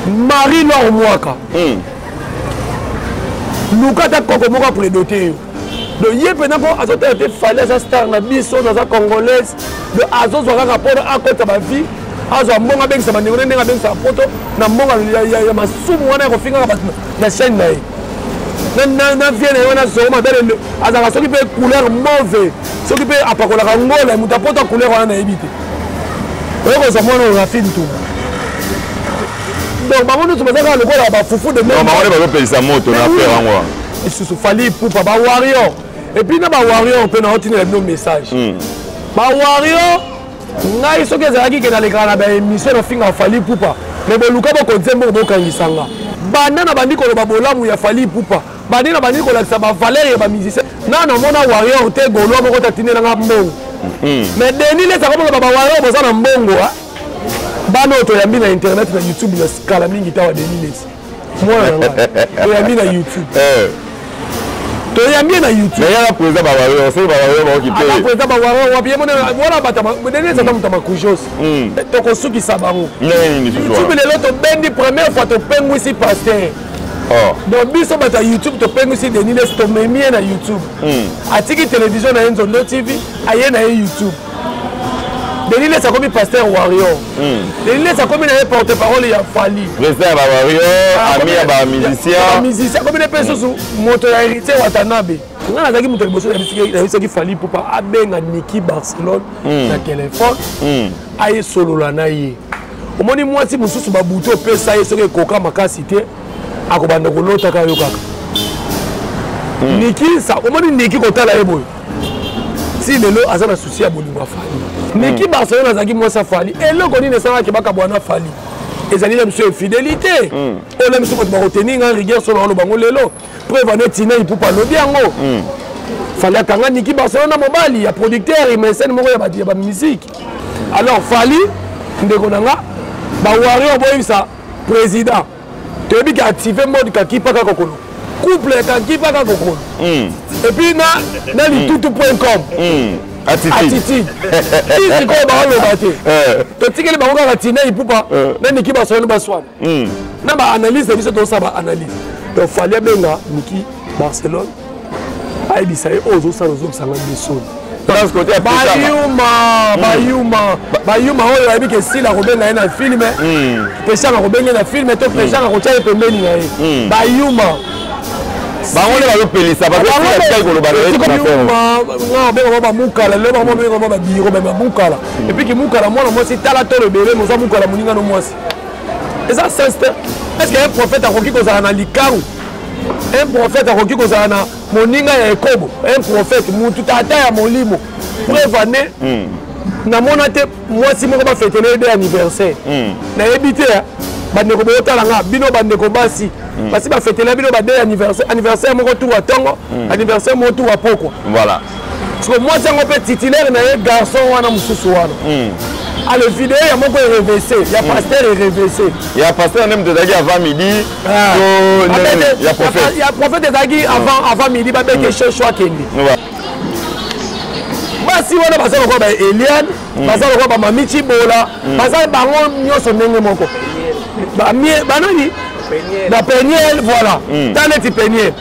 Marie Laure Mwaka. Luka ata koko moko apredote yo. Donc ye mpena mpo azotala te Fally aza star na biso, naza congolaise. Donc azozwa kaka mpona akota bavie, azwa mbongo abengisa bandeko ne ndenge abengisaka poto na mbongo ya masumu wana ya kofingaka bato na chaîne na ye. Na vie na ye wana zoro mabele azalaka soki mpe couleur mauve, soki mpe apakolaka ngola moto apota couleur wana nayebi te. Oyo kozwa mwana oyo Rafi Ntumba. Donc bango nyonso baza kaka lokola bafufu de même. Bango nde bazopelisa moto na affaire yango wana. Lisusu Fally Ipupa ba warrior et puis na ba warrior mpe naotindela bino message. Ba warrior ngai soki ezalaki ke nalekaka na ba émission nafingaka Fally Ipupa mais boluka bokonze mbongo bokangisa nga. Banda na bandi koloba bolamu ya Fally Ipupa, bandi na bandi kolakisa ba valeur ya ba musicien, na namona warrior te gaulois moko tatindela nga mbongo. Mais Denis Lessie akomona ba warrior boza na mbongo. Bana oyo toyambi na internet na YouTube na kala mingi tawa Denis Lessie. Mwana na ngai toyambi na YouTube. Toyambi na YouTube. Mais yala président ba warrior, c'est ba warrior ba occupé. Ala président ba warrior wapi ye mona wana bata Denis Lessie ata muta makujos. Tokosukisa bango. YouTube lelo tobendi première fois topengwisi pasteur. Donc biso bato ya YouTube topengwisi Denis Lessie tomemi ye na YouTube. Atiki télévision na ye Nzondo TV, aye na ye YouTube. Denis Lessie akomi pasteur warrior. Denis Lessie akomi na ye porte-parole ya Fally. Président ya ba warrior, ami ya ba musicien. Ba musicien akomi na pe susu moto ya héritier Watanabe. Nga nazalaki moto ya liboso nayebisaki Fally Ipupa abenga Nicky Barcelone na téléphone. Aye solola na ye. Omoni mwasi mosusu babutu opesa ye soki ekoka makasi te akobanda kolotaka yo kaka. Nicky sa omoni Nicky kotala ye boye. Si lelo aza na souci ya bolingo ya Fally. Nicky Barcelone azalaki mwasi ya Fally. Eloko nini esalaki bakabwana Fally? Ezali na biso infidélité. Oyo na biso bato bakotenir nga rigueur solo aloba bango lelo. Preuve ane Tina Ipupa alobi yango. Fally akanga Nicky Barcelone na mobali ya producteur ya mécène moko ya ba musique. Alors Fally ndeko na nga ba warrior boyebisa président toyebi ke activer mode kakipa kaka kokolo. Couple kakipa kaka kokolo. Et puis na litutu.com. Attitude. Attitude. Ti sikoyo baoloba te. Totikeli bango kaka Tina Ipupa na Nicky Barcelone baswana. Na ba analyse na biso tosala ba analyse. Donc Fally abenga Nicky Barcelone ayebisa ye oyo ozosala ozokisa nga misoni. Bayuma, bayuma, bayuma oyo ayebi ke Sila akobenga ye na film, Peshanga akobenga ye na film, to Peshanga akotia ye pembeni na ye. Bayuma. Bango nde bazopelisa, bazopelisa koloba na ye na film. Nga abenga bango bamukala, lelo bango babenga bango babiro, ba bamukala. Et puis ki mukala mwana mwasi tala tolo ebele, moza mukala moninga no mwasi. Eza sens te. Est-ce que un prophète akoki kozala na likaru? Un prophète akoki kozala na moninga ya ekobo? Un prophète mutu tata ya molimo. Preuve ane, namona te mwasi moko bafetele ye de anniversaire. Nayebi te, bandeko boyotala nga, bino bandeko basi. Basi bafetele bino ba de anniversaire, anniversaire moko tour ya tongo, anniversaire moko tour ya pokwa. Voilà. Parce que mwasi yango mpe titulaire na ye garçon wana mosusu wana. Ale vidéo ya moko est révéré, ya pasteur est révéré. Ya pasteur nde moto ezalaki avant midi. To ya prophète. Ya prophète ezalaki avant midi babete shosho akende. Basi wana baza lokola ba Eliane, baza lokola ba Mami Chibola, baza bango nyonso ndenge moko. Ba mie, ba nani? Ba Peniel, voilà. Ta neti Peniel.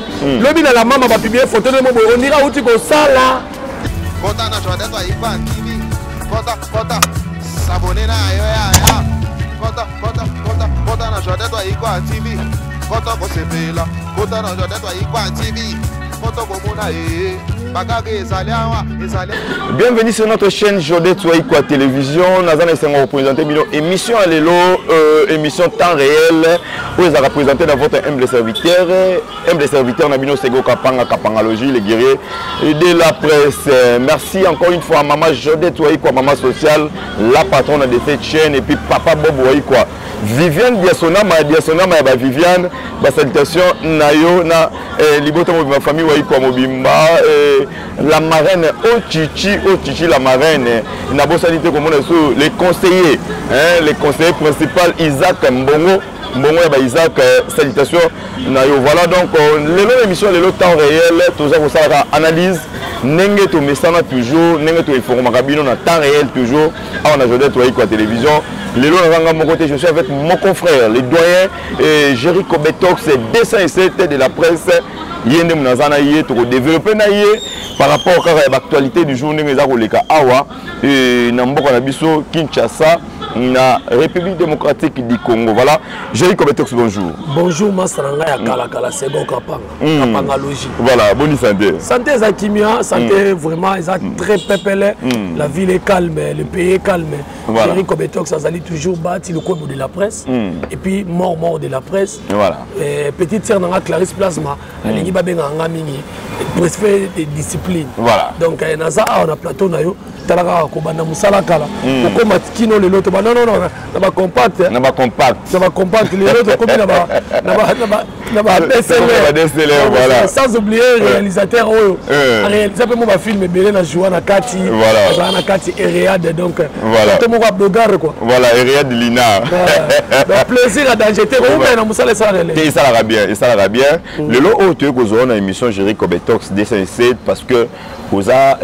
Lobi na la mama ba publier photo de mo boye, on dira outi kosala. Kota na Jordan toi Ipan TV. Kota, kota. S'abonner na yo ya ya. Kota, kota, kota, kota na Jordan toi Ipan TV. Kota kosepela. Kota na Jordan toi Ipan TV. Kota komona eh. Bakage ezali awa, ezali. Bienvenue sur notre chaîne Jodé Twaikwa Télévision. Nous allons représenter une émission à l'élo, émission temps réel, où ils ont représenté dans votre humble serviteur, humble serviteur Nabino Sego Kapanga, Kapangalogie, les guerriers de la presse. Merci encore une fois à maman Jodé Twaikwa, maman sociale, la patronne de cette chaîne, et puis papa Bob Waikwa. Viviane Diasonama, Diasonama, ya ba Viviane, ba salutation nayo na libota mobimba famille Waikwa mobimba, la marraine Ochichi, Ochichi la marraine, na bosani te komona so les conseillers, hein, les conseillers principal Isaac Mbongo, Mbongo ya ba Isaac, salutation nayo. Voilà donc lelo émission lelo temps réel, toza kosalaka analyse. Ndenge tomesana toujours, ndenge toinformaka bino na temps réel toujours, awa na Jodel Toyiko ya télévision. Lelo nazanga mon côté, je suis avec mon confrère, le doyen Jerry Kobetox, 207 de la presse. Ye nde naza na ye, tokodéveloppe na ye par rapport kaka ya baactualité du jour ndenge eza koleka awa na mboka na biso Kinshasa, na République démocratique du Congo. Voilà, Jerry Kobetox, bonjour. Bonjour, masa na ngai ya kalakala, second Kapanga. Kapanga logique. Voilà, bonne santé. Santé eza kimia, santé vraiment eza très pepele. La ville est calme, le pays est calme. Voilà. Jerry Kobetox azali toujours bati le kobo de la presse et puis mort mort de la presse. Voilà. Petite sœur nanga Clarisse Plasma, alingi babenga nga mingi respect de discipline. Voilà. Donc naza awa na plateau na yo, talaka kobanda mosala kala. Kokoma kino lelo to ba non non non na ba compact. Na ba compact. Na ba compact lelo to komi na ba na ba na ba na ba DSLR. Ba DSLR, voilà. Sans oublier réalisateur oyo. Réalisateur pe mo ba film ebele na joua na kati. Voilà. Azala na kati Eriad donc. Voilà. To moko bogar quoi. Voilà, Eriad Lina. Voilà. Donc plaisir à danger te ko na mosala ça relais. Te ça la bien, et ça la bien. Lelo oyo toye kozwa na émission Jerry Kobetox 207 parce que oza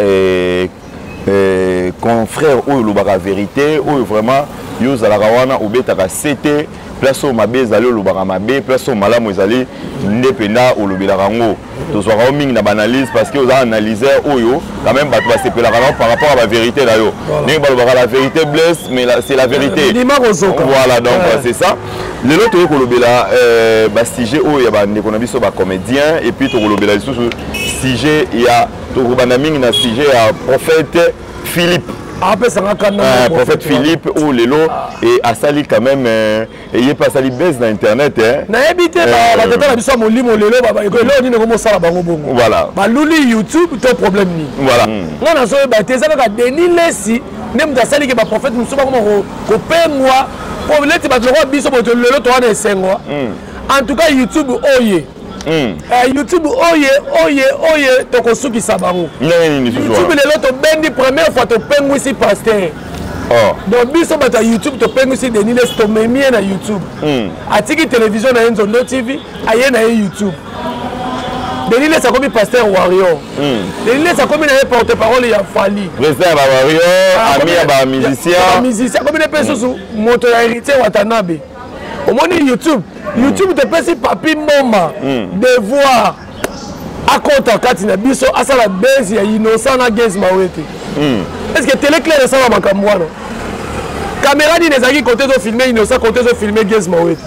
confrère oyo olobaka vérité, oyo vraiment yo ozalaka wana obetaka CT, place oyo mabe ezali olobaka mabe, place oyo malamu ezali nde mpenza olobelaka yango. Tozwaka yo mingi na baanalyse parce que oza analyseur oyo quand même bato basepelaka nango par rapport à ba vérité na yo. Ndenge balobaka la vérité blesse, mais c'est la vérité. Ndima kozoka. Voilà, donc c'est ça. Lelo toye kolobela ba sujet oyo ya bandeko na biso ba comédien et puis tokolobela lisusu sujet ya tokobanda mingi na sujet ya prophète Philippe. Apesanga kanda moko, prophète prophète Philippe oyo lelo et asali quand même et ye pe asali buzz na internet, hein. Nayebi te, ba tata na biso ya molimo lelo, ba, ba, eloko nini ekomosala bango bongo. Voilà. Baluli YouTube to problème nini? Voilà. Nga nazoyeba te, eza kaka Denis Lessi nde moto asali ke ba prophète mosusu bakoma kopengwa po neti bato lokola biso boye lelo toza na esengo. En tout cas YouTube oye. YouTube oye, oye, oye, tokosukisa bango. Ndenge nini lisusu YouTube wana? lelo tobendi première fois topengwisi pasteur. Oh. Donc biso bato ya YouTube topengwisi Denis Lessi, tomemi ye na YouTube. Atiki télévision na ye Nzondo TV, aye na ye YouTube. Denis Lessi akomi pasteur warrior. Denis Lessi akomi na ye porte-parole ya Fally. Président ya ba warrior, ami ya ba musicien. Ya ba musicien, akomi na pe susu moto ya héritier Watanabe. Omoni YouTube, YouTube topesi Papi Mboma devoir akota kati na biso asala base ya Innocent na Gaz Mawete. Est-ce que Télé Claire esala makambo wana? Caméra nini ezalaki côté zo filmer Innocent, côté zo filmer Gaz Mawete.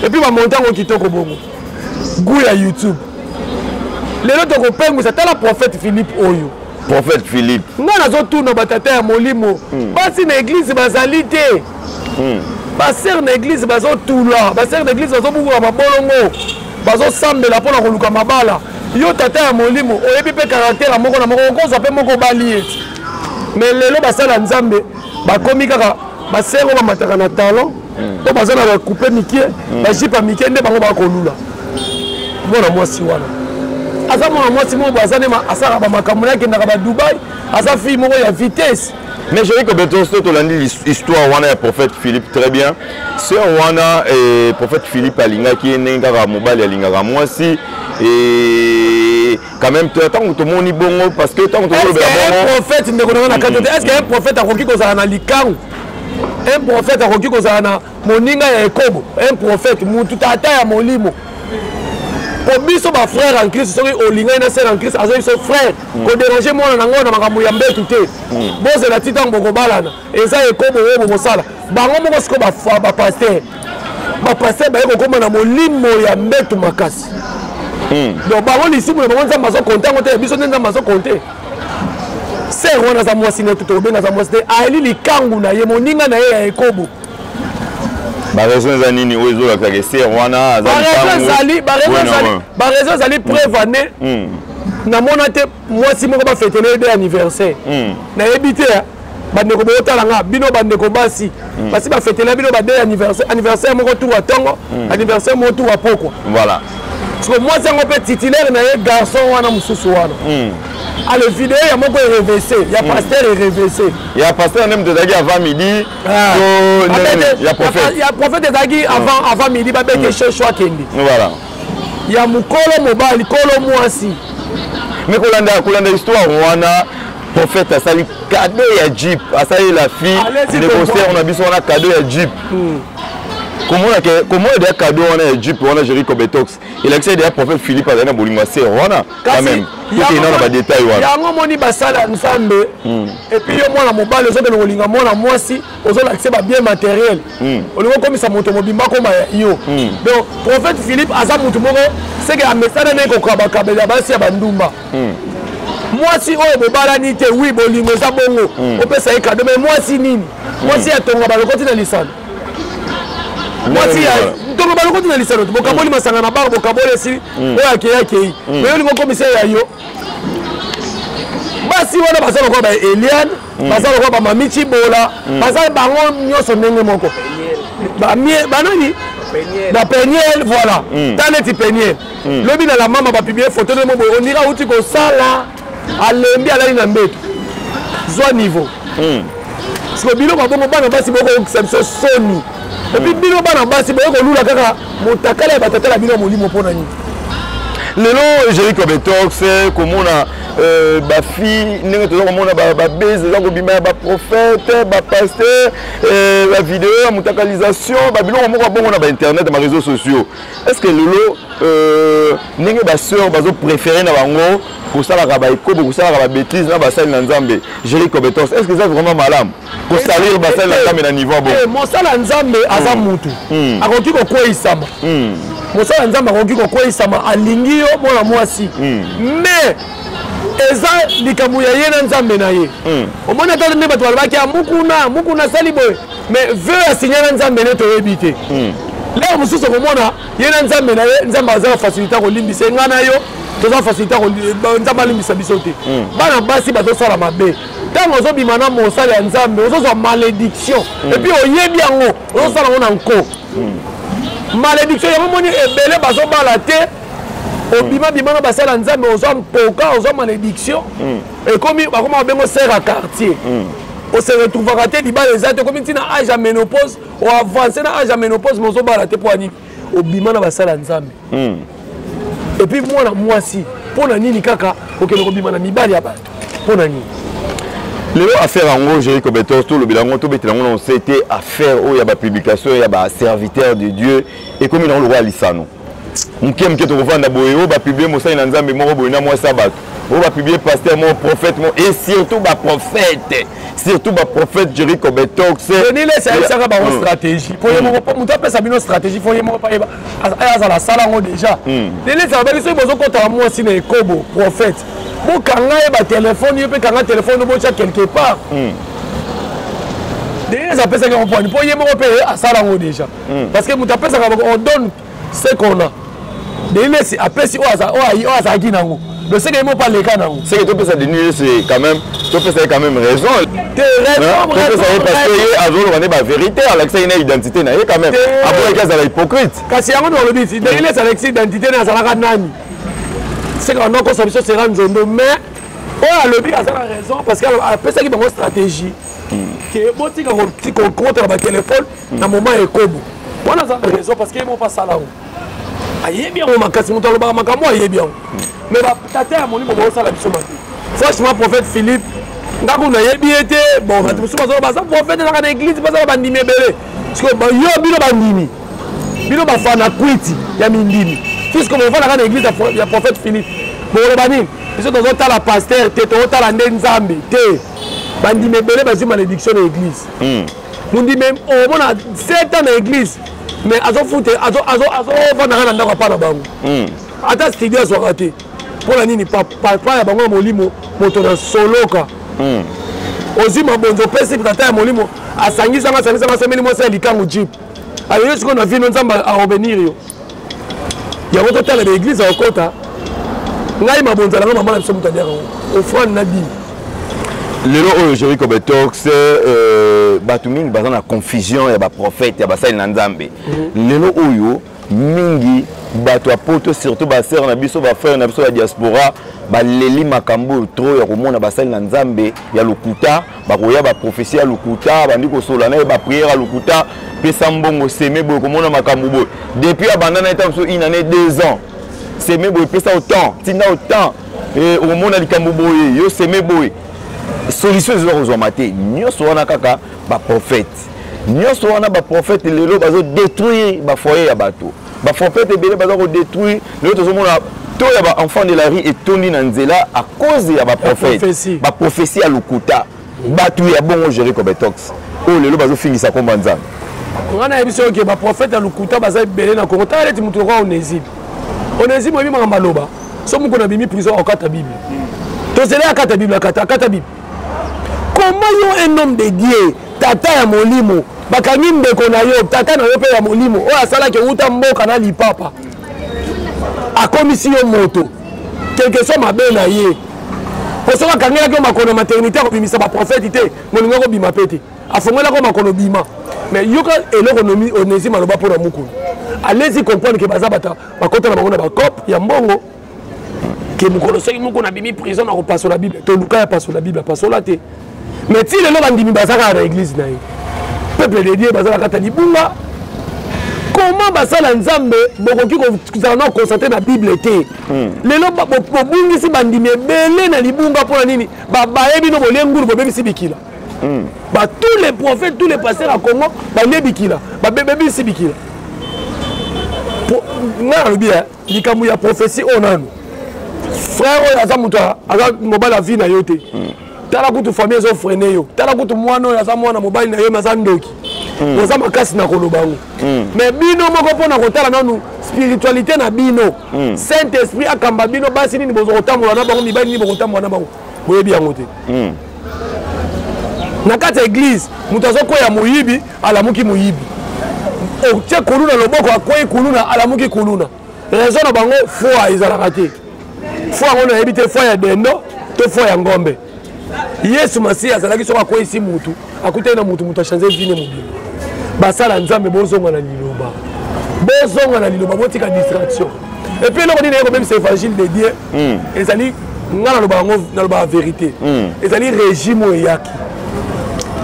Et puis ba montant ngo kitoko bongo. Goût ya YouTube. Lelo tokopengwisa tala prophète Philippe oyo. Prophète Philippe. Nga nazotuna batata ya molimo. Basi na église bazali te. Ba sœur na église bazotula, ba sœur na église bazobuka mabolongo, bazosambela mpona koluka mabala. Yo tata ya molimo oyebi pe caractère ya moko na moko, okozwa pe moko obali ye. Mais lelo basala Nzambe bakomi kaka ba sœur oyo bamataka na talon, to baza na ba coupe mike, ba jupe ya mike nde bango bakolula. Mwana mwasi wana aza mwana mwasi moko boye, aza nde asalaka ba makambo na ye, akendaka ba Dubaï, aza fille moko ya vitesse. Mais je dis que Beto, soki tolandi histoire wana ya prophète Philippe très bien. Sœur wana, prophète Philippe alingaki ye ndenge kaka mobali alingaka mwasi. Et quand même, toi, tant que tomoni bongo, parce que tant que tomoni Est-ce bongo, qu'un prophète ndeko na nga na kati te, est-ce qu'un prophète akoki kozala na likangu? Un prophète akoki kozala na moninga ya ekobo? Un prophète, mutu tata ya molimo. Po biso ba frère en Christ, soki olingaki na sœur en Christ, azali biso frère, ko déranger mwana na ngo na makambo ya mbetu te. Bozela ti ntango bokobalana, eza ekobo oyo bokosala. Bango moko sikoyo ba pasteur. Ba pasteur baye kokoma na molimo ya mbetu makasi. Donc bango lisumu na bango Nzambe azo compter yango te, biso nde Nzambe azo compter. Sœur wana aza mwasi nete, tokobenga aza mwasi te, ayeli likangu na ye, moninga na ye ya ekobo. Ba raison eza nini oyo ezolakisa ke sœur wana aza Ba raison likangu? ezali, ba raison Ouais, non, ezali, ouais. ba raison ezali preuve ane. Namona te mwasi moko bafetele ye de anniversaire. Nayebi te, hein. Bandeko botala nga, bino bandeko basi. Basi bafetele bino ba de anniversaire, anniversaire moko tour ya tongo, anniversaire moko tour ya pokwa. Voilà. Parce que mwasi yango pe titulaire na ye garçon wana mosusu wana. Ale vidéo ya moko est révéré, ya pasteur est révéré. Ya pasteur même tozalaki avant midi. Ah. To Babete, nene, ya prophète. Ya prophète ezalaki avant midi, babete shosho akende. Voilà. Ya mukolo mobali, kolo mwasi. Mais kolanda histoire wana, prophète asali cadeau ya jeep, asali la fille négocier, on a biso wana cadeau ya jeep. Komona ke komona deya cadeau wana ya jeep wana, Jericho Betox elakisa deya prophète Philippe azali na bolingo ya sœur wana quand même. Tokende na badetail wana. Yango moni basala ya Nzambe. Et puis yo mwana mobali ozokende kolinga mwana mwasi, ozolakisa babien matériel, olingi okomisa moto mobimba koma ya yo. Donc prophète Philippe aza motu moko seke amesana naye kokabakabela basi ya bandumba. Mwasi oyo bobalani te, wi, bolingo eza bongo, opesa ye cadeau, mais mwasi nini? Mwasi ya tonga balokoti na lisano, mwasi ya ntongo balokoti na lisano, bokaboli masanga na bar, bokaboli, esili, oyo akei akei. Mais olingi okomisa ya yo. Basi wana baza lokola ba Eliane, baza lokola bamami Cibola, baza bango nyonso ndenge moko. Banani na Peniel, voilà. Ta neti Peniel, lobi na la mama bapublier photo nde mo boye, ondira auti kosala, alembi, alali na mbeto. Zwa niveau. Siko biloko ya bongo, bana basi bokokokisa biso soni. Et puis bino bana basi boye kolula kaka motakala ya batata na bino ya molimo, mpo na nini? Lelo Jericho Betox, komona bafille ndenge toza komona babese eza kobima ya baprophète, bapasteur, bavideo ya motakalisation, babiloko moko bongo na bainternet, na baréseaux sociaux, est ce que lelo ndenge basœur bazopréféré na bango kosalaka baekobo, kosalaka babétise na basali na Nzambe, Jericho Betox, est ce que eza vraiment malamu kosalir basali na Nzambe na niveau bon? Mosala ya Nzambe aza mutu, akoki kokweyisama. Mosala ya Nzambe akoki kokweyisama, alingi yo mwana mwasi, mais eza likambo ya ye na Nzambe na ye. Omoni ata nde bato balobaki ya Mukuna, Mukuna asali boye, mais vœu asinya na Nzambe nde toyebi te. Lero mosusu okomona ye na Nzambe na ye, Nzambe aza na facilité kolimbisa ye. Ngai na yo toza facilité, Nzambe alimbisa biso te. Bana basi bazosala mabe. Ntango ozobima na mosali ya Nzambe, ozozwa malédiction, et puis oyebi yango, ozosala yango na nko, malédiction yango. Moni ebele bazobala te, obima bima na basala ya Nzambe, ozwa mpoka, ozwa malédiction, ekomi bakoma babengo sœur ya quartier. Ose retrouvaka te, libala eza te, okomi ntina âge ya ménopause, oavance na âge ya ménopause, mais ozobala te. Mpo ya nini? Obima na basala ya Nzambe. Et puis mwana mwasi, mpo na nini kaka okende kobima na mibali ya bato? Mpo na nini? Lelo affaire yango, Jericho Betos, tolobela yango, tobetela yango na nse te. Affaire oyo ya bapublication ya baserviteur de Dieu ekomi nango lokola lisano. Moke moke tokovanda boye, oyo bapublier mosali na Nzambe moko boye na mwasi ya bato, oyo bapublier pasteur moko, prophète moko, et surtout baprophète, surtout baprophète Jericho Betox. Denis Lesi ayebisaka bango stratégie po ye moko, po moto apesa bino stratégie, fo ye moko pa yeba azala asala yango déjà. Denis Lesi alobaki soki bozokɔtaka mwasi na ekobo, prophète, bokanga ye batelefone, ye mpe kanga telefone, botya quelque part. Denis Lesi apesaki yango poani mpo ye moko mpe asala yango déjà, parce que moto apesaka, on donne ce qu'on a. Denis Lesi apesi oyo azalaki nango, donc seke ye moko mpe aleka nango. C'est que topesa Denis Lesi quand même, topesa ye quand même raison. Te, raison. Topesa ye parce que ye azoloba nde bavérité, alakisa ye na identité na ye quand même, aboyaki azala hypocrite. Kasi yango nde olobi ti Denis Lesi alakisi identité na azalaka nani, seke bando akosa biso sera nzondo. Mais oyo alobi aza na raison, parce que apesaki bango stratégie ke botika kokotela batelefone na moment ekobo wana. Aza na raison, parce que ye moko asala yango, ayebi yango makasi. Moto alobaka makambo, ayebi yango. Mais batata ya molimo baosala biso mabe. Franchement, prophète Philippe, nga kuna nayebi ye te. Bon, bato mosusu bazoloba baza prophète, ezaka na église, bazala bandimi ebele. Sikoyo yo, bino bandimi, bino bafana kwiti ya mindimi, puisque bofandaka na église ya prophète Philippe, bokoloba nini? Biso tozotala pasteur te, tozotala nde Nzambe te. Bandimi ebele bazwi malédiction na église. Mondimi omona 7 ans na église, mais azofute, azovandaka na ndako apa na bango, ata studio azwaka te. Mpo na nini? Papa ya bango ya molimo, moto na soloka, ozwi mabonzo, opesi tata ya molimo, asangisanga, asangisanga, asemeli mwasi ya likangu jeep. Ayoyo sikoyo na vino, Nzambe aobenir yo. Yango totala baeglise ya kokota. Ngai mabonza nanga, mama na biso moto aliaka yango, offrande na dîme. Lelo oyo, Jericho Betox, bato mingi baza na confusion ya baprophète, ya basali na Nzambe. Lelo oyo mingi bato ya poto, surtout basœur na biso, bafrère na biso ya diaspora, baleli makambo oyo trop ya komona basali na Nzambe ya lokuta bakoya, baprophétie ya lokuta, bandi kosola na ye, baprière ya lokuta, pesa mbongo, seme boye, komona makambo boye. Depuis abanda na ye, ta mosusu une année, 2 ans, seme boye, pesa autant, tinda autant. Okomona likambo boye, yo seme boye, solution ezoza kozwama te. Nyonso wana kaka baprophète, nyonso wana baprophète. Lelo bazodétruire bafoyer ya bato, baprophète ebele baza kodétruire. Lelo tozomona to ya baenfant de la rue etondi na nzela à cause ya baprophète, baprophétie ya lokuta. Bato ya bongo Jericho Betox oyo lelo bazofingisa komba Nzambe. Nga nayebi soki ke baprophète ya lokuta baza ebele na Kongo. Tala neti moto lokola Onésime. Onésime, oyebi makambo aloba. So mokolo abimi prison, akokata Bible. Tozele akata Bible, akata, akata Bible. Comment yo, un homme de Dieu, tata ya molimo, bakangi ndeko na yo, tata na yo mpe ya molimo, oyo asalaki ewuta mboka na lipapa, akomisi yo moto, quelque soit mabe na ye, po soki akangelaki yo makolo na maternité, akobimisa baprofete te, molingo akobima mpe te, afongolaki yo makolo, bima. Mais yoka eloko Onésime aloba mpo na mokolo. Alezi comprendre ke baza bato bakota na bango na bacope ya mbongo, ke mokolo soki moko nabimi prison, nakopasola Bible. Toluka ya pasola Bible, apasola te. Mais ti lelo bandimi baza kaka na église na ye. Peuple de Dieu baza na kati ya libunga. Comment basala Nzambe bokoki kozala na concentré na Bible te? Lelo bobungisi bandimi ebele na libunga. Mpo na nini? Babaye bino, bolie ngulu, bobebisi bikila. Ba tous les prophètes, tous les pasteurs ya Congo balie bikila, babebisi bikila. Nga nalobi likambo ya prophétie oyo nanu, frère oyo aza moto, aza mobali ya vie na yo te. Tala kutu famille ezofreiner yo. Tala kutu mwana oyo aza mwana mobali na yo, me aza ndoki. Oza makasi na koloba yango, mais bino moko mpona kotala nanu spiritualité na bino, Saint Esprit akamba bino. Basi nini boza kotambola na bango? Mibali nini bokotambola na bango? Boyebi yango te. Na kati ya église, moto azokwea moyibi, alamuki moyibi. Otie kuluna loboko, akwei kuluna, alamuki kuluna. Raison na bango, foi ezalaka te. Foi yango nayebi te, foi ya dendo to foi ya ngombe. Yesu Masiya azalaki, soki akweyisi mutu, akutani na mutu, mutu achange vie ne mobimba. Basala Nzambe, bozonga na liloba, bozonga na liloba, botika distraction. Et puis eloko nini ekobebisa évangile de Dieu? Ezali, nga naloba yango, nalobaka vérité, ezali régime oyo eyaki.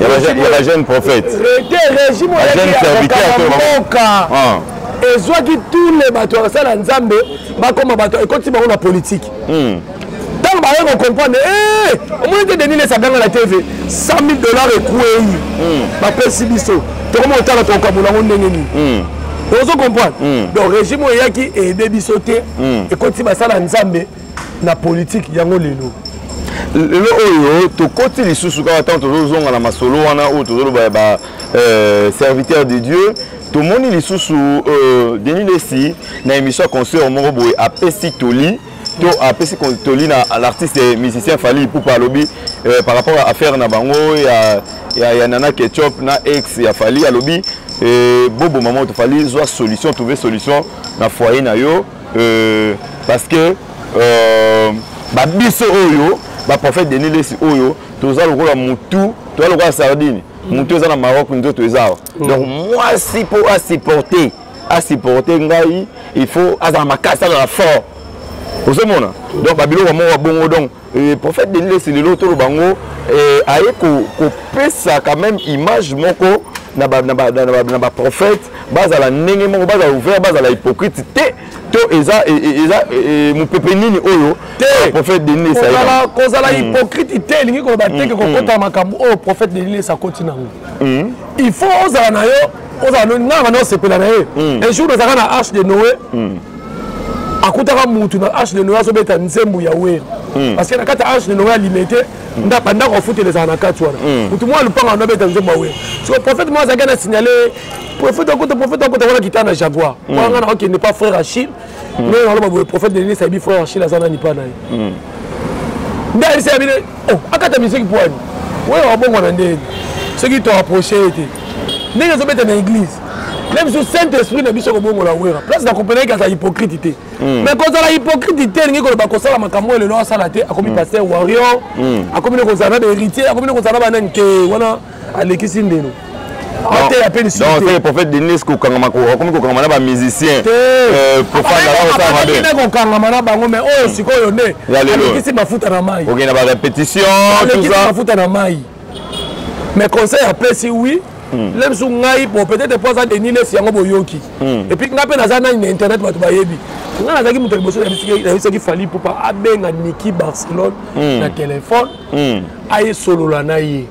Ya bajeune prophète. Te, régime oyo eyaki ya mboka ezwaki tous les bato ya basala Nzambe, bakoma bato, ekotisi bango na politike. Ntango baye kocomprendre, omoni te Denis Lessie aganga na TV, 100 000 $ ekwei, bapesi biso, tokoma kotala tokokabola yango ndenge nini. Ozo comprendre? Donc régime oyo eyaki eaider biso te, ekotisi basala Nzambe na politike. Yango lelo Lelo oyo tokoti lisusu kaka ntango tozozonga na masolo wana oyo tozoloba ya ba serviteur de Dieu. Tomoni lisusu Denis Lessie na émission ya concert moko boye, apesi toli to apesi toli na l'artiste musicien Fally Ipupa. Alobi par rapport à affaire na bango ya Nana Ketchup na ex ya Fally, alobi boboma moto. Fally, zwa solution, trouver solution na foyer na yo, parce que babiso oyo baprophète Denis Lessie oyo, toza lokola mutu, toza lokola sardine, mutu eza na Maroc, nzoto eza awa. Donc mwasi mpo asupporte ngai, il faut azala makasi, azala fort. Ozomona? Donc babiloko moko bongo. Donc prophète Denis Lessie lelo toloba yango, aye kopesa quand même image moko na baprophète, bazala ndenge moko, bazala ouvert, bazala hypocrite te. To eza mopepe nini oyo prophète Denis Lessie? Kozala hypocrite te elingi koloba te ke kokota makambo oyo prophète Denis Lessie akoti nango. Il faut ozala na yo, ozala nga bana osepela na ye. Un jour nazalaka na Arche de Noé, akutaka mutu na Arche de Noé azobeta nzembo ya Wera, parce que na kati ya Arche de Noé alimete bandako afutela ezala na kati wana. Mutu mwa lupanga wana abeta nzembo ya Wera. So prophète moko azalaki na signale prophète akota, prophète akota wana kita na Jaguar wana. Nga na okende pa frère Achille, ndenge naloba boye, prophète Denis ayebi frère Achille aza nani mpa na ye. Nde ayebisi ya bino, oh, akata misiki pwani oyo wabongwana ndeni soki to approche ye te, ndenge ezobeta na église na biso, Saint Esprit na biso kobongola Wera place. Na comprendre aza hypocrite te, mais kozala hypocrite te elingi koloba kosala makambo oyo lelo asala te. Akomi pasteur warrior, akomi ne kozala na bahéritier, akomi ne kozala na banani te. Wana alekisi ndelo. Ateya mpe lisusu. Donc prophète Denis kokangama, akomi kokangama na bamusicien. Kokangama na bango, mais oyo sikoyo nde alekisi mafuta na mai. Okende na barépétition. Alekisi mafuta na mai. Mais conseil apesi, oui, le mosusu ngai, bon, peut-être po aza Denis Lessie yango boyoki. Et puis ngai mpe naza nani na internet, bato bayebi. Nga nazalaki moto ya liboso nayebisaki Fally Ipupa abenga Niki Barcelone na telefone, ayesolola na ye.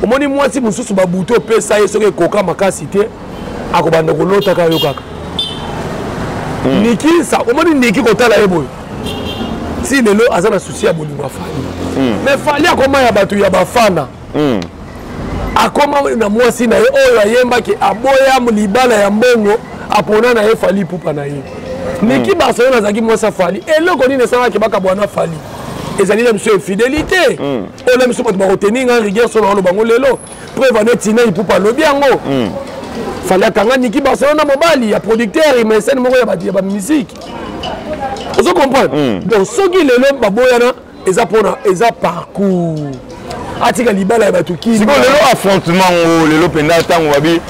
Omoni, mwasi mosusu babutu opesa ye, soki ekoka makasi te, akobanda kolotaka yo kaka. Niki sa, omoni Niki, kotala ye boye, ti lelo aza na souci ya bolingo ya Fally. Mais Fally akoma ya bato ya bafana. Akoma na mwasi na ye oyo ayembaki, aboya libala ya mbongo, apona na ye Fally Ipupa na ye. Niki Barcelone azalaki mwasi ya Fally. Eloko nini esalaki bakabwana na Fally? Ezali na biso infidélité oyo na biso bato bakoteni nga rigueur solo aloba bango lelo. Preuve ane, Tina Ipupa alobi yango. Fally akanga Niki Barcelone na mobali ya producteur, mécène moko ya bamusique. Ozo comprendre? Donc soki lelo baboyana, eza mpona eza parcours, atika libala ya bato. Sikoyo lelo affrontement ngo, lelo mpenza ntango babi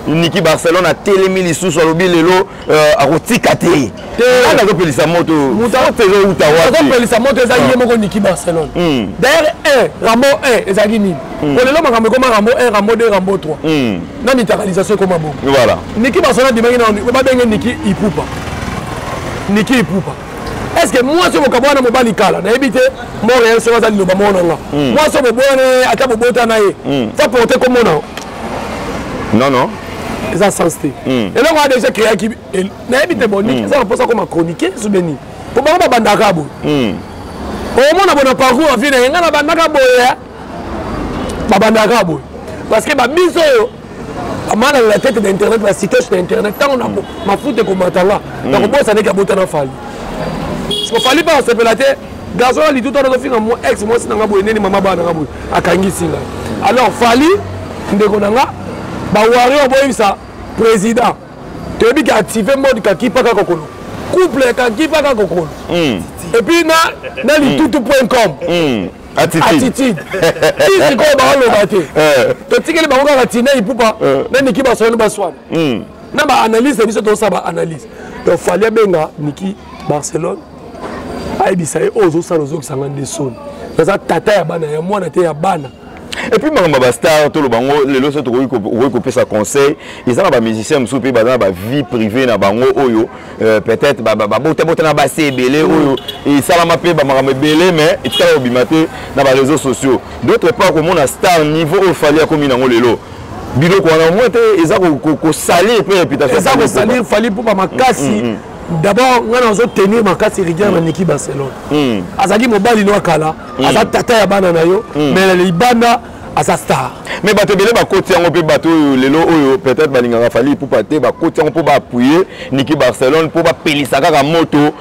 Niki Barcelone atelemi lisusu, alobi lelo akotika te. Nani azopelisa moto? Moto ezouta wapi? Azopelisa moto eza ye moko Niki Barcelone. D'ailleurs 1 Rambo 1 ezalaki nini? Po lelo makambo ekoma Rambo 1, Rambo 2, Rambo 3, na mitakalisation ekoma bongo. Niki Barcelone adimaki na babenge Niki Ipupa. Niki Ipupa, est ce que mwasi oyo bokabwana na mobali kala, nayebi te montréal soki aza liloba moko na nga, mwasi oyo boboyana ye, ata bobota na ye, fa porte komona? Non, non. Eza sens te. Eloko wana déjà créaki, nayebi te. Bon, Niki eza na mposa koma chroniquer sobe nini, po bango babandaka boye. Omona bona parcours ya vie na ye, ngai nabandaka boye, babandaka boye, parce que babiso oyo amana la tête d'internet, basitoche na internet, ntango mafuta ekomatanga, nakobosa ndenge abota na Fally. Siko Fally mpe asepela te. Garçon ya litutu wana azofinga ex mwasi na nga boye, neni mama bana na nga boye, akangisi ngai. Alors Fally, ndeko na nga bawarrior, boyebisa président, toyebi ke active mode kakipa kaka kokolo, couple kakipa kaka kokolo, et puis na litutu.com. Attitude. Ti sikoyo baoloba te. Totikeli bango kaka Tina Ipupa na Niki Baswana, baswana na baanalyse na biso, tozosala baanalyse. Donc Fally abenga Niki Barcelone, ayebisa ye oyo ozosala, ozokisanga nde soni, naza tata ya bana, ya mwana te, ya bana. Et puis makambo ya bastar, toloba yango lelo, so tokoki kopesa conseil, eza na bamusicien mosusu mpe baza na bavie privée na bango oyo peut-être babotabota na basi ebele, oyo esalama mpe bamakambo ebele, mais etikala kobima te na baréseaux sociaux. D'autre part, komona star niveau oyo Fally akomi nango lelo, biloko wana omoi te eza kosalir mpe réputation? Eza kosalir Fally mpo makasi. D'abord ngai nazotenir makasi rigueur na Niki Barcelone. Azalaki mobali no akala, aza tata ya bana na yo, mais na libanda aza star. Mais bato ebele bakoti yango mpe, bato oyo lelo oyo peut-être balingaka Fally Ipupa te, bakoti yango mpo baappuyer Niki Barcelone, mpo bapelisa kaka moto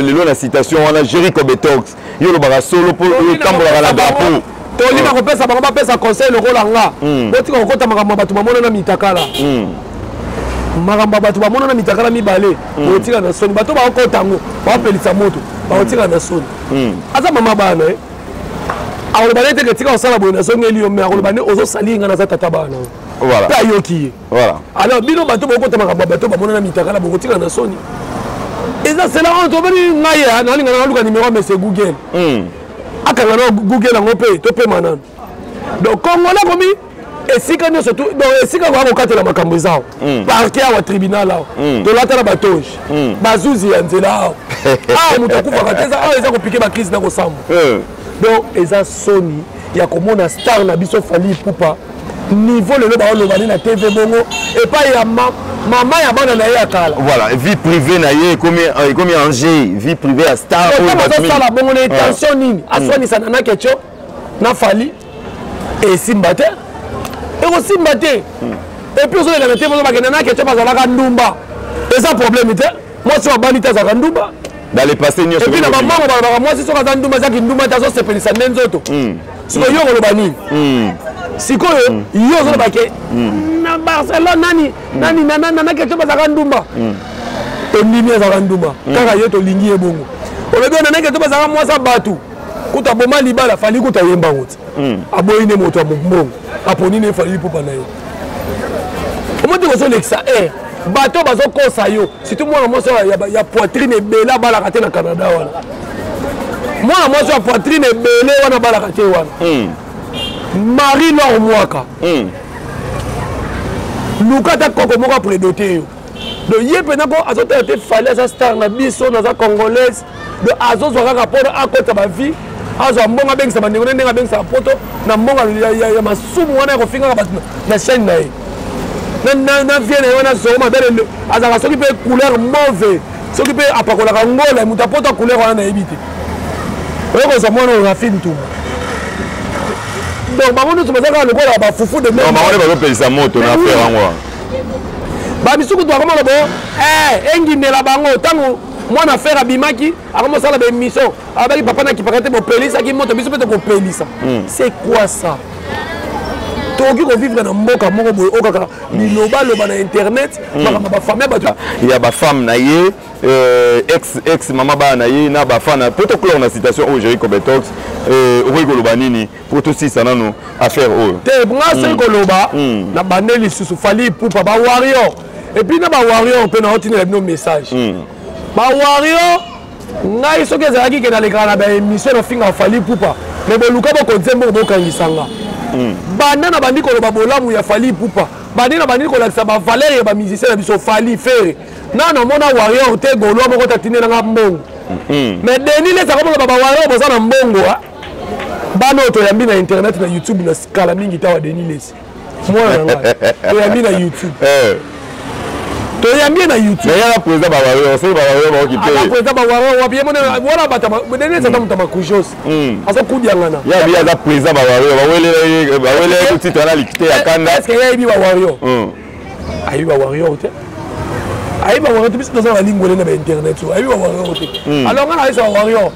lelo na citation wana. Jerry Cobetox, yo olobaka solo mpo otambolaka na drapeau. Tolina kopesa bango, bapesa conseil lokola nga: botika kokota makambo ya bato bamona na mitakala. Makambo ya bato bamona na mitakala mibale, botika na soni. Bato bakokota yango, bapelisa moto, bakotika na soni. Aza mama bana ye, akoloba nde teke tika kosala boye, nazongeli yo, mais akoloba nde ozosali nga, naza tata bana mpe, ayoki ye. Alors bino bato bokota makambo ya bato bamona na mitakala, bokotika na soni. Eza sela oyo tobeni ngai nalinga naluka numéro ya mese Google, akanga na Google yango mpe topema nano. Donc Congolais komi esika nyonso, donc esika koya kokatela makambo eza awa, parquet awa, tribunal awa, tolata na batoge, bazuzi ya nzela awa. Awa moto akufaka te, awa eza kopike bacrise na kosamba. Donc eza soni ya komona star na biso Fally Ipupa niveau lelo baoloba nde na TV bongo epai ya mama ya bana na ye ya kala. Voilà, vie privée na ye ekomi en jeu, vie privée ya star. Oyo bazosala bongo na intention nini? Aswanisa na Kecho na Fally, esimba te, ekosimba te. Et puis ozoleka na TV, ozobakenda na Kecho bazalaka ndumba, eza problème te. Mwasi oyo abali te azalaka ndumba? Dans le passé nyonso. Et puis na bamango balobaka mwasi soki aza ndumba, ezaki ndumba te, azosepelisa nde nzoto. Sikoyo yo koloba nini? Sikoyo yo ozoloba ke na Barcelone nani nani nana Kecho bazalaka ndumba, tondimi azalaka ndumba kaka ye, tolingi ye bongo. Olobi nana Kecho bazalaka mwasi ya bato, kuta boma libala, Fally kuta yembango te, aboyi nde moto ya mbongo, aponi nde Fally Ipupa na ye. Omoni te kozolekisa air, bato bazokosa yo, surtout mwana mwasi ya poitrine ebele abalaka te na Canada wana. Mwana mwasi ya poitrine ebele wana abalaka te wana. Marie Lor Mwaka, luka ata koko moko aprédote yo. Donc ye mpena mpo azotala te Fally aza star na biso, naza congolaise. Donc azozwa kaka mpona akota bavie, azwa mbongo, abengisa bandeko ne ndenge abengisaka poto na mbongo ya masumu wana ya kofingaka bato na chaîne na ye na vie na ye wana. Zoro mabele azalaka soki mpe couleur mauve, soki mpe apakolaka ngola moto apoto couleur wana, nayebi te. Oyo kozwa mwana oyo Rafi Ntumba. Donc bango nyonso baza kaka lokola bafufu de Bango nde bazopelisa moto na affaire yango wana. Bamisuku toakomona bo engindela bango. Ntango mwana frère abimaki, akomosala baémission, abaki papa nakipaka te, bopelisaki moto, biso mpe tokopelisa. C'est quoi ça? Tokoki kovivre na mboka moko boye oyo kaka bilobaloba na internet, makambo bafamille bato? Ya bafemme na ye, ex ex mama bana na ye na bafana. Po toclore na situation oyo, Jerry Cobetox, okoki koloba nini po tosisa nano affaire oyo? Te, nga soki koloba na bande lisusu Fally Ipupa, bawarrior, et puis na bawarrior mpe naotindela bino message. Bawarrior, ngai soki ezalaki ke nalekaka na baémission nafingaka Fally Ipupa, mais boluka bokonze mbongo bokangisanga. Banda na bandi koloba bolamu ya Fally Ipupa, bandi na bandi kolakisa bavaleur ya bamusicien na biso Fally, Ferre, na namona warrior te, gaulois moko tatindelanga mbongo. Mais Denis Lesaka moloba bawarrior boza na mbongo. Bana oyo toyambi na internet, na YouTube, na kala mingi tawa, Denis Lesi mwana na ngai toyambi na YouTube, toyambi ye na YouTube. Yaka président bawarrior, soki bawarrior baoki te. Aza président bawarrior wapi? Ye mone wana bato, Denis Lesi aza moto ya makujos, azokudiangana. Ya bi aza président bawarrior, bawelela ye titre wana likite ya kanda. Est ce que ye ayebi bawarrior? Ayebi bawarrior te, ayebi bawarrior te. Biso toza na balingwele na bainternet oyo, ayebi bawarrior te. Alors nga nayesa bawarrior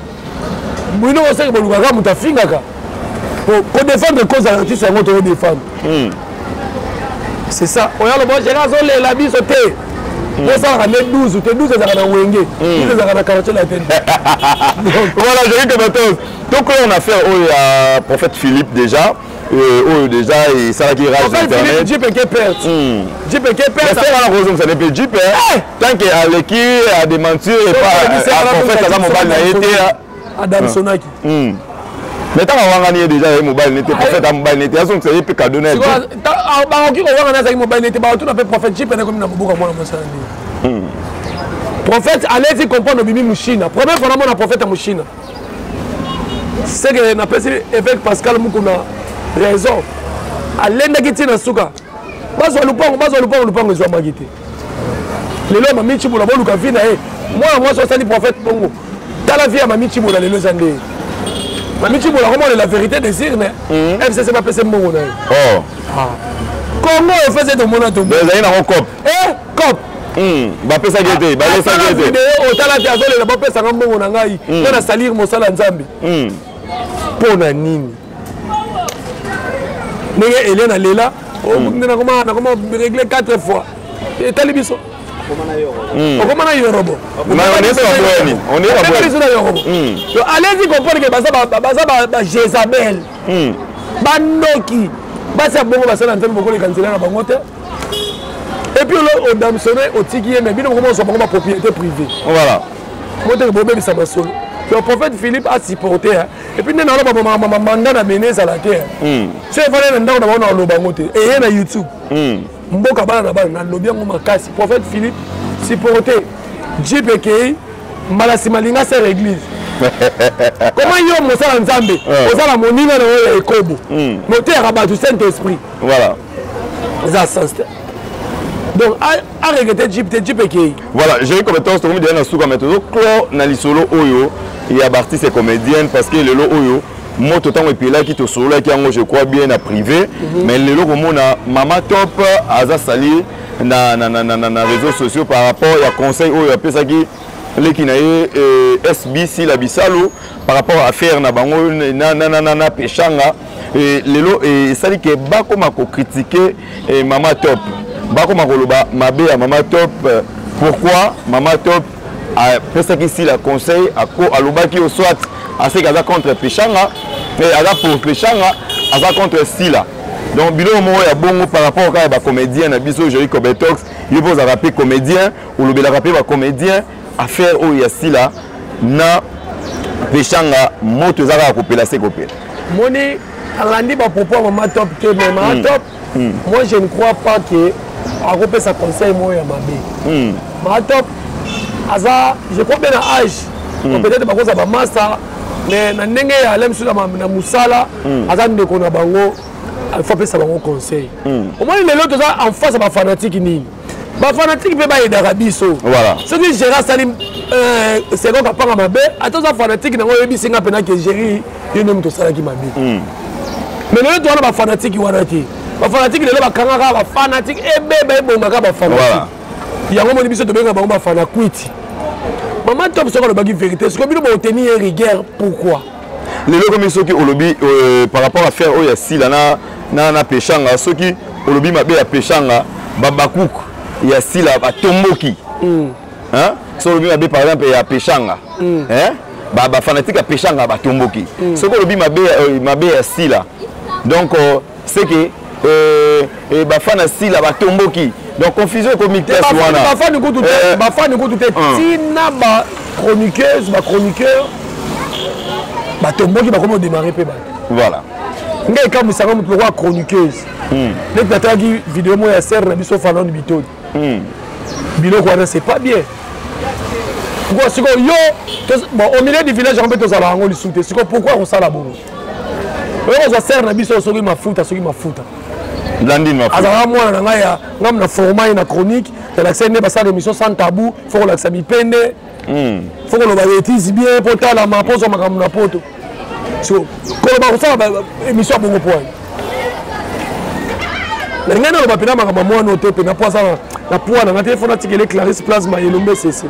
bino, oseki bolukaka moto afingaka kodéfendre cause ya artiste, yango tokodéfendre, c'est ça. Oyo aloba géri azolela biso te, bosalaka nde 12 te, 12 ezalaka na Wenge, 12 ezalaka na Quartier Latin. Voilà, Jerry Cobetox, tokoya na affaire oyo ya prophète Philippe déjà, oyo déjà esalaki rage internet. Jeep eke perte, jeep eke perte. Wana kozongisa mpe jeep tant que aleki adémentir prophète aza mobali na ye te. Adamsonaki. Mais ntango awangani ye déjà, ye mobali nete, prophète a mobali nete, azongisa ye mpe cadeau na ye. Bakoki kowangana, azalaki mobali nete, baotuna mpe prophète jeep ene komi na mobuka mwana mosala nini. Prophète aleti comprendre, obimi mushina, première fois namona prophète ya mushina, c'est que napesi évêque Pascal Mukuna raison, alendaki ntina suka bazwa lupango, bazwa lupango, lupango ezwamaki te. Lelo Mami Cibola boluka vie na ye, mwana mwasi osali prophète bongo, tala vie ya Mami Cibola lelo eza nde Mami Cibola komona la vérité des urnes. FCC bapesa mbongo na ye. Congo efese tomona. Ezali nango cop. Cop. Bapesaki ete balesaki ete video otala te, azolela bapesanga mbongo na ngai mpo na salir mosala Nzambe. Mpo na nini? Ndenge Eliane alela nde nakoma régler 4 fois, etali biso okoma na yorobo biso na yorobo. Donc allez-y comprendre que baza bajézabel, bandoki, basi ya bongo basala Nzambe, bokoleka nzela na bango te. Et puis odamsone, otiki ye, mais bino bokoma ozwa bango bapropriété privée. Voilà. Moteke bobebisa masolo. Le prophète Philippe a supporté, et puis nde naloba manda na bene ezala te, so efandi na ndako na bango, na oloba yango te, eye na YouTube, mboka bana na bana, nalobi yango makasi. Prophète Philippe supporté, jeep ekei mbala nsima, linga sere église. Comment yo mosala Nzambe oza na moninga na oyo ya ekobo, mais oteyaka bato Saint Esprit? Voilà. Eza sens te. Donc aregretter jeep te, jeep ekei. Voilà, Jerry Cobetox, tokomi deja na suka, mais tozoclore na lisolo oyo ya baartiste et comédienne, parce que lelo oyo moto ntango epelaki, tosololaki yango, je crois bien, na privé. Mais lelo komona Mama Top aza sali na réseaux sociaux par rapport ya conseil oyo apesaki leki na ye SBC la Bisalo par rapport à affaire na bango na Peshanga. Lelo esali ke bakoma kocritiquer Mama Top, bakoma koloba mabe ya Mama Top. Pourquoi Mama Top apesaki Sila conseil, alobaki o soit aseki aza contre Peshanga, aza pour Peshanga, aza contre Sila? Donc biloko moko ya bongo par rapport kaka ya bacomédien na biso. Jerry Cobetox, yo mpo ozalaka mpe comédien, olobelaka mpe bacomédien, affaire oyo ya Sila na Peshanga, moto eza kaka kopela se kopela. Moni alandi bapropos ya Mama Top te, mais Mama Top, moi je ne crois pas que Akopesa conseil moko ya mabe. Mama Top aza, je crois bien, na âge, peut-être bakozala bamasa, mais na ndenge ya ale mosusu na mosala, aza ndeko na bango, faut apesa bango conseil. Omoni, lelo toza en face ya bafanatike. Nini, bafanatike mpe bayedaka biso. Soki géri asali seko kapanga mabe, ata oza fanatike nango, oyebisi nga mpena ke géri, yo nde moto osalaki mabe. Mais lelo towana bafanatike wana te. Bafanatike lelo bakangaka bafanatike, ebeba ebongaka bafanatike yango. Moni, biso tobengaka bango bafana kwiti. Mama Top, soki alobaki vérité, sikoyo bino botenir ye rigueur, pourquoi? Lelo komi soki olobi par rapport à affaire oyo ya Sila na Peshanga, soki olobi mabe ya Peshanga, babakuku ya Sila batomboki. Hein? Soki olobi mabe, par exemple, ya Peshanga, hein? Bafanatike ya Peshanga batomboki. Soki olobi mabe ya Sila, donc c'est que bafana Sila batomboki. Donc confusion ekomi place wana. Bafani kutu te, bafani kutu te, ntina bachroniqueuse, bachroniqueur batomboki, bakomi odémarre mpe bato. Ngai ekamwisanga moto lokola chroniqueuse neti natalaki video moko ya sere na biso Falon Bitodi. Biloko wana, c'est pas bien. Pourquoi sikoyo yo, bon, au milieu du village yango mpe tozala yango lisusu te? Sikoyo pourquoi kosala bongo? Oyo kozwa sere na biso, soki mafuta, soki mafuta. Blandine Mafuta. Azalaka mwana na ngai ya ngam na format ye na chronique, nalakisa ye nde basala émission sans tabou. Faut kolakisa mipende, faut koloba bétise bien mpo talama, mpo ozwa makambo na poto. So koloba kosala émission ya bongo, po ani na ngai naloba mpena makambo ya mwana oyo te, mpena mpo aza na poids na ngai te. Fo natikele Clarisse Plasma Elombe Sese.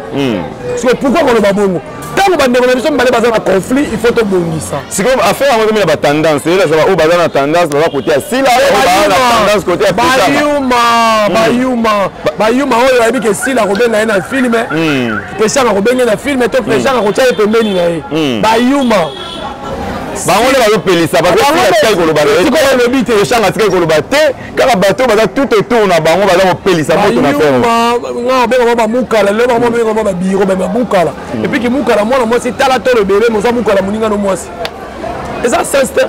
Siko pourquoi koloba bongo ntango bandeko na biso mibale baza na conflit? Il faut tobongisa. Sikoyo affaire yango ekomi na batendance. Eyela ezala oyo baza na tendance, baza côté ya Sila, oyo baza na tendance côté ya Peshanga. Bayuma, bayuma, bayuma oyo bayebi ke Sila kobenga ye na film, Peshanga kobenga ye na film to Peshanga kotia ye pembeni na ye. Bayuma. Bango nde bazopelisa. Atikali koloba olobi te. Peshanga atikali koloba te. Kaka bato baza tout autour na bango baza kopelisa moto na ferme. Nga babenga bamukala lelo, bango babenga babiro bamukala. Et puis kimukala, mwana mwasi, tala tolo ebele, moza mukala moninga no mwasi, eza sens te.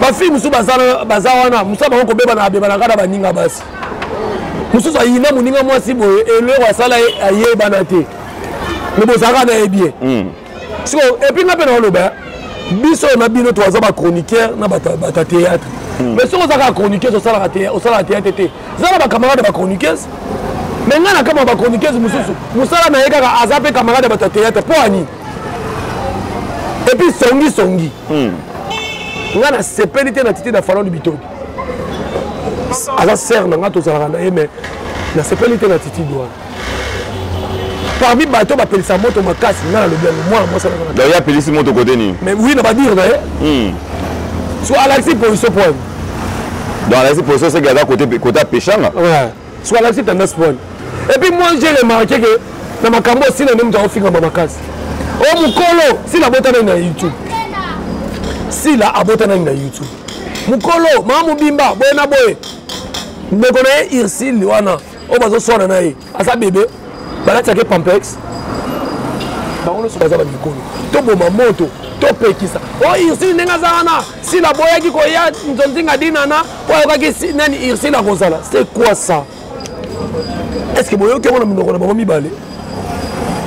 Bafille mosusu baza wana, mosusu bango kobeba na abebanaka na baninga basi, mosusu ayina moninga mwasi boye, eloko asala ye ayebana te, me bozalaka na ye bien. Siko et puis nga mpe naoloba, biso na bino toaza bachroniqueur na bato ya théâtre, mais soki oza kaka chroniqueuse, osalaka théâtre te. Eza na bacamarade ya bachroniqueuse, mais ngai na kama bachroniqueuse mosusu, mosala na ye kaka aza mpe camarade ya bato ya théâtre. Mpo ani? Et puis songi songi, ngai nasepeli te na titi na Falon Bitodi. Aza sere na ngai, tozalaka na ye, mais nasepeli te na titide wana. Parmi bato bapelisa moto makasi, ngai nalobi yango, mwana mwasi. Donc ye apelisi moto kote nini? Mais oui, na badire na ye, so alakisi position point. Donc alakisi position, seke aza côté apeshanga. Ouais, so alakisi tendance point. Et puis moi, j'ai remarqué que na makambo osila nde moto akofingama makasi. O mokolo Sila abotanani na YouTube, Sila abotanani na YouTube, mokolo mama mobimba boye na boye, ndeko na ye Ursile wana oyo bazoswana na ye aza bebe, balatiaka pampex. Bango nyonso baza bamikolo. Toboma moto, topekisa o Ursile ndenge aza wana. Sila boyaki koya nzonzinga dinana po ayokaki nani Ursile akozala. C'est quoi ça? Est ce que boyoki yango na monoko na bango mibale?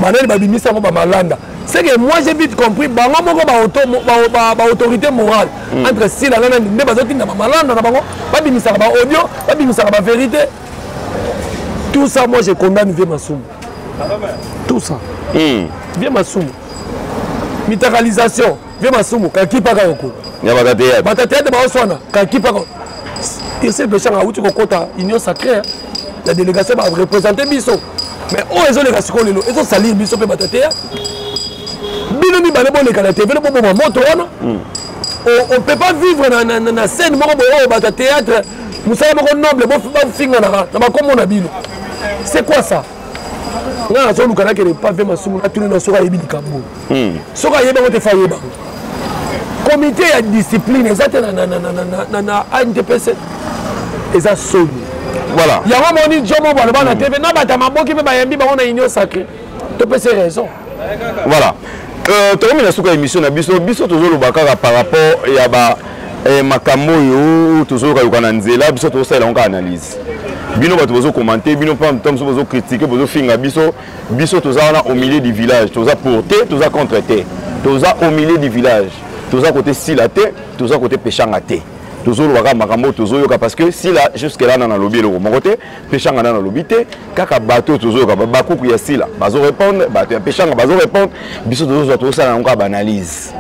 Banani babimisi yango? Bamalanda. C'est que moi, j'ai vite compris, bango moko baautorité morale entre Sila na nani nde bazotinda bamalanda na bango babimisaka baaudio, babimisaka bavérité, tout ça. Moi, je condamne vieux Masumu, tout ça. Vieux Masumu, mitakalisation. Vieux Masumu kakipaka yoko. Ya bato ya théâtre. Bato ya théâtre baoswana kakipaka. Ursile Peshanga awuti kokɔta Union sacrée, la délégation bareprésente biso, mais oyo ezoleka sikoyo lelo ezosalir biso mpe bato ya théâtre. Bino mibale boleka na TV, boboma moto wana. On peut pas vivre na scène moko boye oyo bato ya théâtre, mosala moko noble, bafinganaka na bakombo na bino. C'est quoi ça? Ngai nazoluka nakende pa vieux Masumu, natuni na soki ayebi likambo. Soki ayebi yango te, fa ayeba yango. Comité ya discipline eza te na ANTPC, eza soni. Yango moni jomo baloba na TV na bato ya maboki mpe bayambi bango na Union sacrée, topesi raison. Voilà, tokomi na suka émission na biso. Biso tozoloba kaka par rapport ya ba makambo oyo tozoyokayoka na nzela. Biso tozosalela yango kaka analyse. Bino bato bozo commenter, bino pa moto mosusu bozo critiquer, bozo finga biso. Biso toza wana au milieu du village, toza pour te, toza contre te. Toza au milieu du village. Toza côté Sila te, toza côté Peshanga te. Tozoloba kaka makambo tozoyoka parce que Sila jusque là na nalobi eloko moko te, Peshanga na nalobi te, kaka bato oyo tozoyoka bakuku ya Sila bazo répondre, bato ya Peshanga bazo répondre, biso tozozwa tozosala yango kaka baanalyse.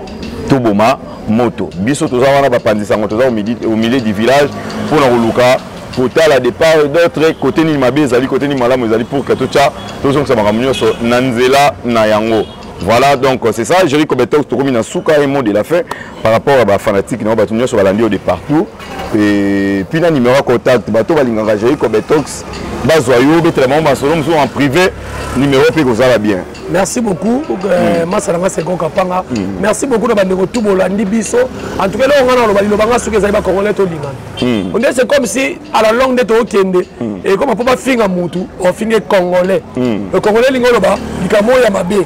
Toboma moto. Biso toza wana bapanzisa yango, toza au milieu du village mpona koluka kotala de part et d'autre côté nini mabe ezali, côté nini malamu ezali pour que totya tozongisa makambo nyonso na nzela na yango. Voilà, donc c'est ça, Jerry Kobetox, tokomi na suka et mot de la fin par rapport à ba fanatique na bato nyonso balandi yo de partout. Et puis na numéro contact, bato balingaka Jerry Kobetox, bazwa yo betela bango masolo mosusu en privé, numéro mpe kozala bien. Merci beaucoup, masala nga Second Kapanga. Merci beaucoup na bandeko tout bolandi biso. En tout cas, là on a loba liloba nga soki ezali ba Congolais tolingana. On dirait c'est comme si à la longue nde tokende et comme po bafinga mutu, ofinge Congolais. Le Congolais lingo loba likambo ya mabe.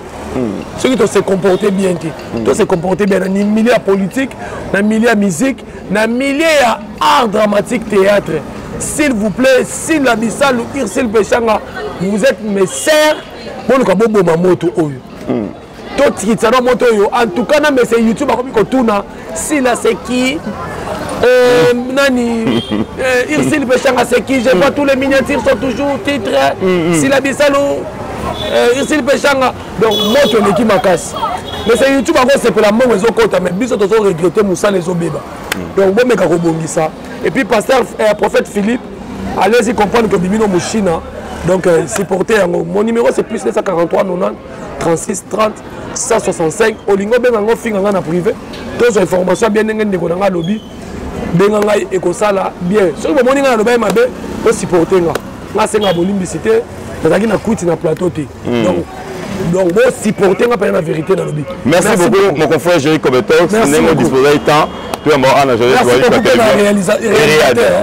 Soki to se comporter bien te. To se comporter bien na milieu ya politique, na milieu ya musique, na milieu ya art dramatique théâtre. S'il vous plaît, Sila Bisalu, Ursule Peshanga, vous êtes mes sœurs. Boluka boboma moto oyo. Totikitisa na moto oyo. En tout cas na mese YouTube akomi kotuna Sila c'est qui? Nani Ursule Peshanga c'est qui? Je vois tous les miniatures sont toujours titres. Sila Bisalu, Ursule Peshanga. Donc moto eleki makasi. Mais c'est YouTube akosepela mbongo ezokota, mais biso tozo regretter mosala ezobeba. Donc bomeka kobongisa. Et puis pasteur prophète Philippe, allez-y comprendre que bibino Mushina. Donc supporter yango. Mon numéro c'est plus 243 90 36 30 165. Olingo benga ngo finga nga na privé. Tozo information bien ndenge ndeko na nga lobi. Benga ngai ekosala bien. Soki bomoni nga na lobi mabe, bo supporter nga. Nga senga bolimbisi te. Nazalaki na kwiti na plateau te. Donc bo supporter nga pena na vérité na lobi. Merci beaucoup mon confrère Jerry Kobetox. Ndenge disposer temps. Tout le monde a Merci beaucoup pour la réalisation.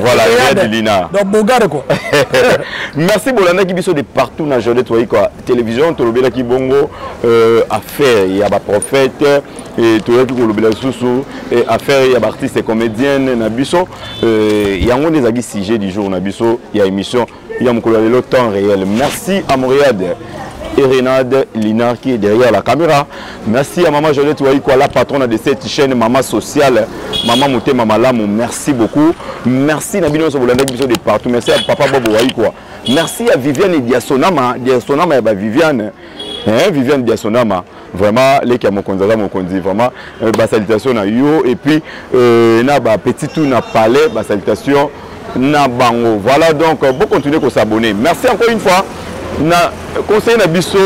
Voilà, Riyad Lina. Donc Bogard quoi. Merci bolandaki biso de partout na Jodet quoi. Télévision tolobelaki bongo affaire ya ba prophète et toyaki kolobela lisusu affaire ya ba artiste et comédienne na biso yango nde ezalaki sujet du jour na biso ya émission ya mokolo ya lelo temps réel. Merci à Montréal et Renade Linard qui est derrière la caméra. Merci à Maman Jolette Waikwa, la patronne de cette chaîne, Maman Sociale, Maman Mouté, Maman Lamou. Merci beaucoup. Merci Nabino Sobolanda biso de partout. Merci à Papa Bobo Waikwa. Merci à Viviane Diasonama, Diasonama et Viviane. Hein, Viviane Diasonama. Vraiment, les qui mokonzi mokonzi vraiment ba salutation na yo et puis na ba petit tout na palais ba salutation na bango. Voilà donc bon continuer ko s'abonner. Merci encore une fois na conseiller na biso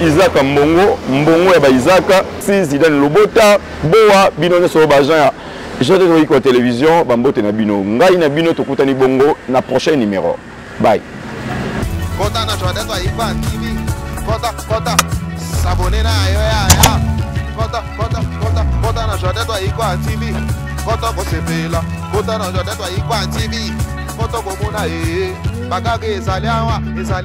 Isaac Mbongo, Mbongo ya ba Isaac, si Zidane Lobota, Boa bino nyonso ba agent ya Jode Roiko télévision, ba mbote na bino. Ngai na bino tokutani bongo na prochain numéro. Bye. Kota na Jode Roiko TV. Kota, kota. S'abonner na yo ya ya. Kota, kota, kota, kota na Jode Roiko TV. Kota kosepela. Kota na Jode Roiko TV. Kota komona eh. Bakage ezali awa, ezali.